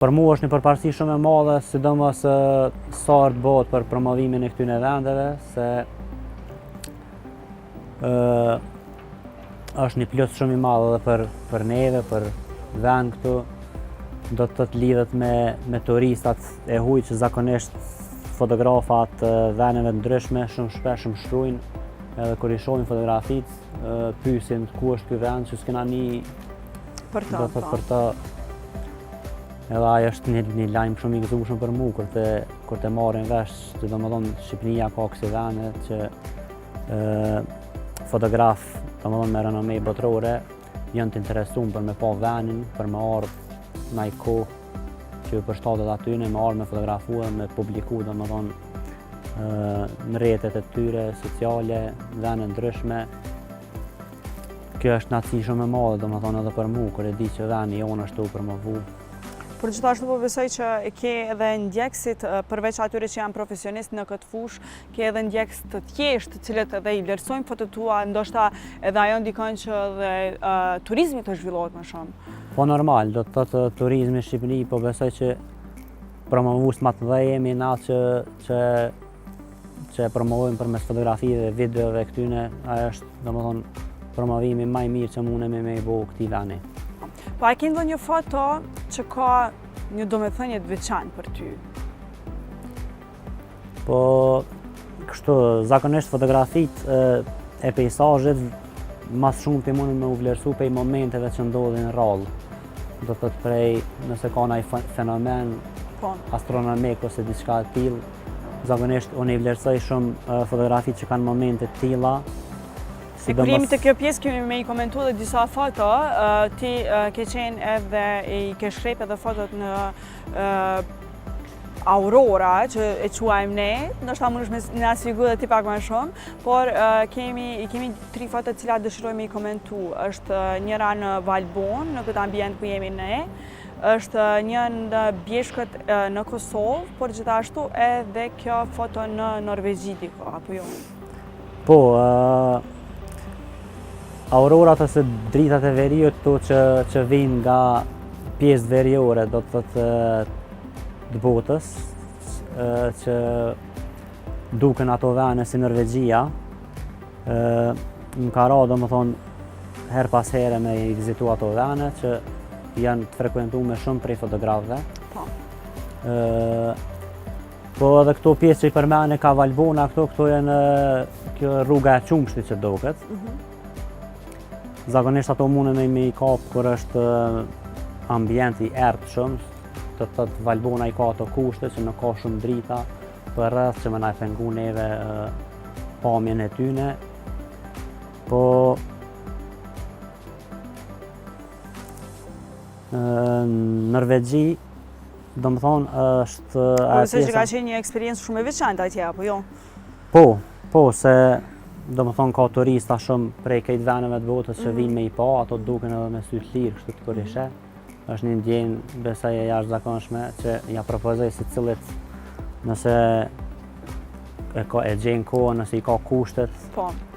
Për mua është një përparësi shumë e madhe, sidomos sa herë të bëhet për promovimin e këtyre vendeve, se ë është një plus shumë i madh edhe për për neve, për vend këtu, do të thotë lidhet me me turistat e huaj që zakonisht fotografat e vendeve të ndryshme shumë shpesh më shkruajnë edhe kur i shohin fotografitë, pyesin ku është ky vend që s'kena ni Për të, do të thotë po. për të edhe ajo është një, një lajm shumë i gëzueshëm për mua kur të kur të marrin vesh që domethënë Shqipëria ka kësi vende që ë fotograf domethënë me renome botërore janë të interesuar për me pa vendin, për me ardhë në ai kohë që ju përshtatet atyne, me ardhë me fotografu dhe me publiku domethënë ë në rrjetet e tyre sociale, vende ndryshme. Kjo është knaqësi shumë e madhe, domethënë edhe për mua, kur e di që vendi jonë është tu u promovu. Por gjithashtu po besoj që e ke edhe ndjekësit, përveç atyre që janë profesionistë në këtë fushë, ke edhe ndjekës të thjeshtë, të cilët edhe i vlerësojnë fotot tua, ndoshta edhe ajo ndikon që edhe turizmi të zhvillohet më shumë. Po normal, do të thotë turizmi në Shqipëri, po besoj që promovues më të mëdhenj jemi na që që që e promovojmë përmes fotografive, videove këtyne, ajo është, domethënë, promovimi më i mirë që mundemi me i bo këtij veni. Po a ke ndonjë foto që ka një domethënie të veçantë për ty? Po, kështu, zakonisht fotografitë e, e peisazhit mas shumë të mundën me u vlerësu prej momenteve që ndodhin rrallë. Do të thotë prej, nëse ka ndonjë fenomen astronomik ose diçka e tillë, zakonisht unë i vlerësoj shumë fotografitë që kanë momente të tilla. E kur jemi te kjo pjesë, kemi me i komentu edhe disa foto, ti ke qenë edhe i ke shkrep edhe fotot në aurora, që e quajmë ne, ndoshta mundesh me na shpjegu edhe ti pak më shumë, por kemi, i kemi tri foto të cilat dëshirojmë i komentu. Është njëra në Valbon, në këtë ambient ku jemi ne, është një në bjeshkët në Kosovë, por gjithashtu edhe kjo foto në Norvegji diku, apo jo? Po, aurorat ose dritat e veriut këto që, që vijnë nga pjesë veriore, do të thotë të botës, që duken ato vene si Norvegjia, më ka ra, do më thonë, her pas here me i vizitu ato vene që janë të frekuentuar me shumë prej fotografëve. Po edhe këto pjesë që i përmene ka Valbona, këto, këto janë kjo rruga e qumshtit që doket. Zakonisht ato mundën me i kap kur është ambient i errët shumë, të thotë Valbona i ka ato kushte që nuk ka shumë drita për rreth që më na e pengu neve pamjen e tyne. Po në Norvegji, do më thonë, është Po ajo besoj që pjesa ka qenë një eksperiencë shumë e veçantë atje, apo jo? Po, po, se do më thonë ka turista shumë prej krejt veneve të botës që vinë me i pa, ato duken edhe me sy të lirë, kështu të kur i sheh. Është një ndjenjë besoj e jashtëzakonshme që ja propozoj secilit nëse e ka e gjen kohën, nëse i ka kushtet,